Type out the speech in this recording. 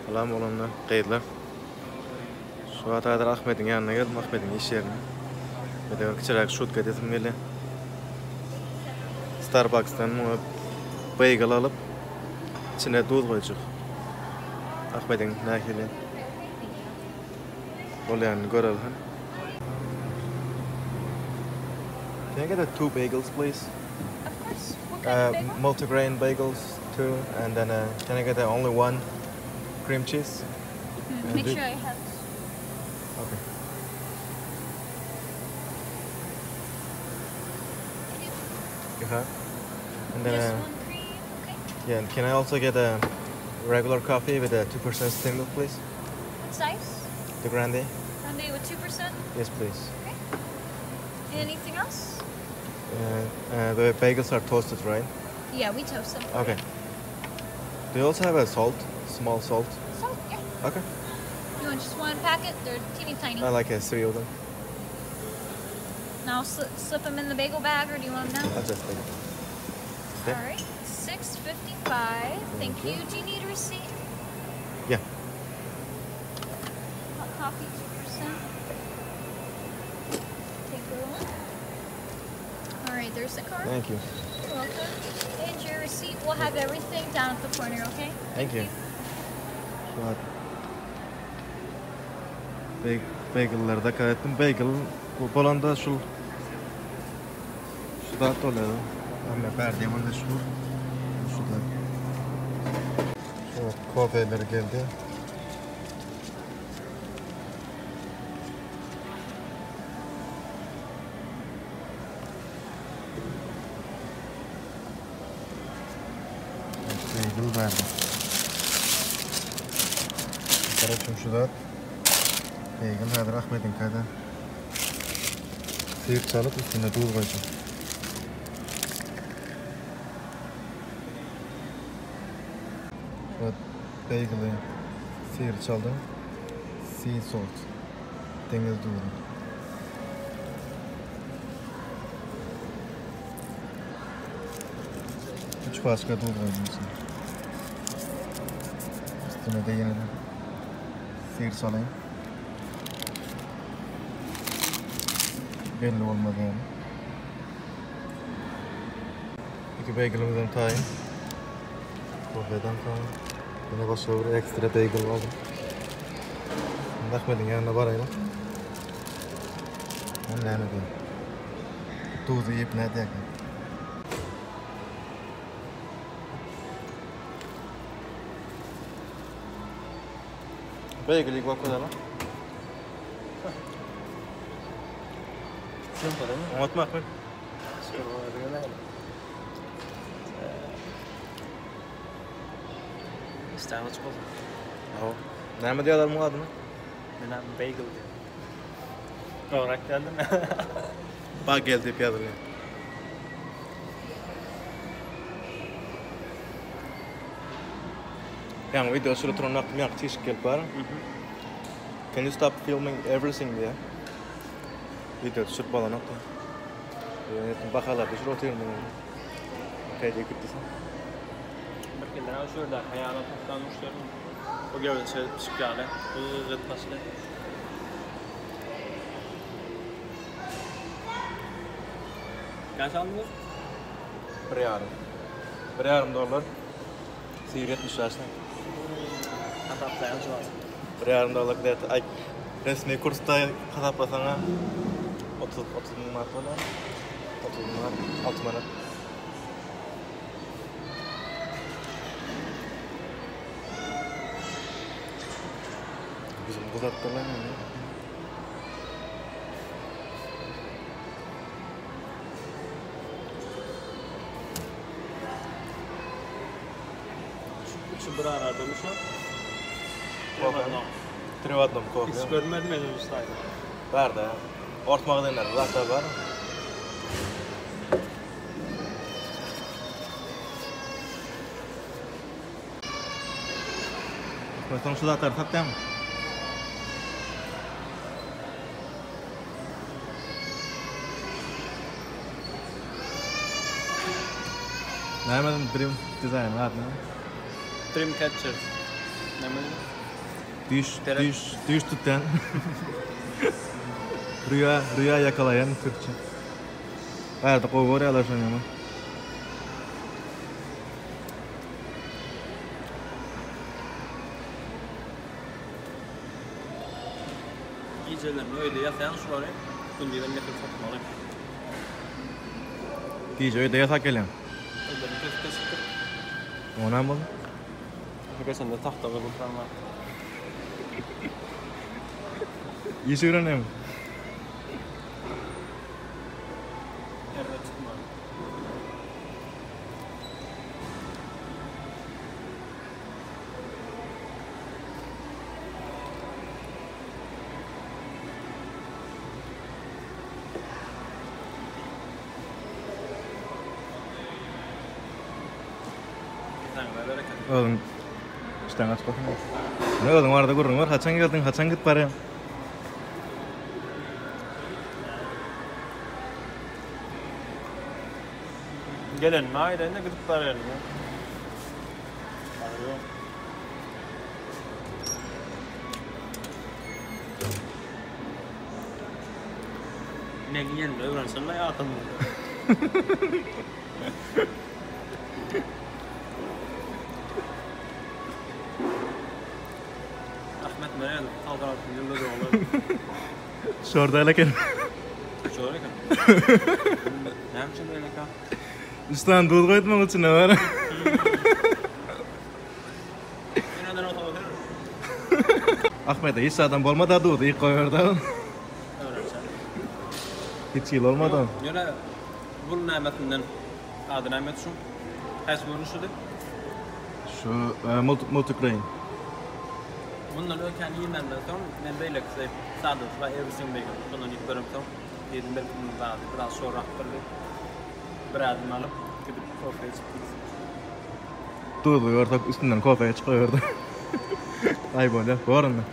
Salam oglanlar, gyzlar. Şu wagt häzir Ahmediň ýanyna geldim, Ahmediň iş ýerine. Mede bir kiçiräk şutka edesim gelýär. Starbucks'dan muňa beýgel alyp, içine duz goýjak. Ahmediň nähili bolýanyny göreli hany. Can I get a two bagels please? Of course. What kind of bagel? Multigrain bagels two and then uh, can I get uh, only one cream cheese? Mm, make sure I have. Okay. You have? And then Just uh, one cream, okay? yeah, and can I also get a regular coffee with a 2% steam milk please? What size? The grande? Grande with 2%? Yes, please. Okay. Anything else? Uh, uh, the bagels are toasted, right? Yeah, we toast them. Okay. Do you also have a salt? Small salt? Salt, yeah. Okay. You want just one packet? They're teeny tiny. I like a three of them. Now slip, slip them in the bagel bag, or do you want them now? I'll just take it. All right, 6.55. Thank, Thank you. you. Do you need a receipt? Yeah. Hot coffee, 2%. Take one. All right, there's the card. Thank you. You're welcome. And your receipt. We'll have everything down at the corner, okay? Thank you. Şu an Bag bagelleri de ettim. Bagel bu bolanda şu şu da oluyor. Ama verdiğim de şu şu da şu kahveler geldi. Bagel verdi. Kardeşim şu da Bagel häzir Ahmediň kada. Syr çalyp üstüne duz goýjak. Şu bageli syr çaldym. Sea salt. Deňiz duzy. Üç paçka duz goýdum içine. Üstüne de ýene syr çalayım. Belli olmaz yani. İki bagelimizden tayin. Kofeden tayin. Yine başka bir ekstra bagel aldım. Şimdi Ahmet'in yanına barayım. Ben näme diýeyim. Duzy iýip nädýär eken? Bagel iýip görkezelim. Simple değil mi? Oňatmy Ahmet? Stylish boldy. Hawa. Näme diýýärler muň adyna? Men bagel diýip. Dogry geldim. Bagel diýip ýazylýar. Ýaňy video şurada oturan wagtym ýaňky çişik gelip bar. Can you stop filming everything diýýär. Video düşürip bolanok diýýär. Ýöne bahalar düşürip otyryn diýýär. Okey diýip gitdi soň. Bir kere şurada haýala toplan müşderim. O gördü şöyle pişik ýaly. Bu başly. Kaç aldınız? Bir ýarym. Bir ýarym dollar. Syr 70 ýaşly. Hasaplaýan şu an. Bir ýarym dollar gider. Ay resmi kursda hasaplasaň 30 30 müň manat bolýar. 30 müň manat, 6 manat. Bizim uzatdylar mı? Şu bir arada mı şu? Kofe. Три в одном kofe. Hiç görmedim ben onu saydım. Bar da. Ortmagy diýenler zatlar bar. Soň şu zatlary satýaňmy? Näme Dream Design ady näme? Dreamcatcher. Näme? Düýş, düýş, düýş tutýan. Rüýa, rüýa ýakalaýan türkçe. Bärde gowy görýärler şony ýaman. Gijelerini öýde ýasaýan şulary gündizem getirip satmaly. Gije öýde ýasap gelýäň. Ellerini kesip kesipdir. O näme boldy? Geçende tagta gyzyl tran bar. Iş öwrenýäňmi? Erbet çykmady. Özüň işden gaçyp oturma. Ne özüň barada gürrüň ber, haçan geldiň, haçan gidip barýaň? Gelenimi aýdaýyn-da gidip barýaryn. Men ýerinde öwrenşen la adam. Ahmet Meredow 96 ýylda doglan. Şor däl eken. Şor eken. Näme üçin beýle eken? Üç sany duz goýdum içine bar. Ahmete hiç adam bolmady duzy ilk goýberdi. Hiç ýyl bolmady. Ýöne bul nämesinden ady näme şuň? Haýsy görnüşidi? Şu multigrain. Mundan ökän iýmemden soň men beýlekisi sadasy bar everything bagel şondan iýip göremsoň diýdim belki munuň zady biraz şorrakdyr diýip bir ädim alyp gidip kofe içip gitdim. Duzly görsek üstünden kofe içip goýberdi. Aý bolýar, bor onda.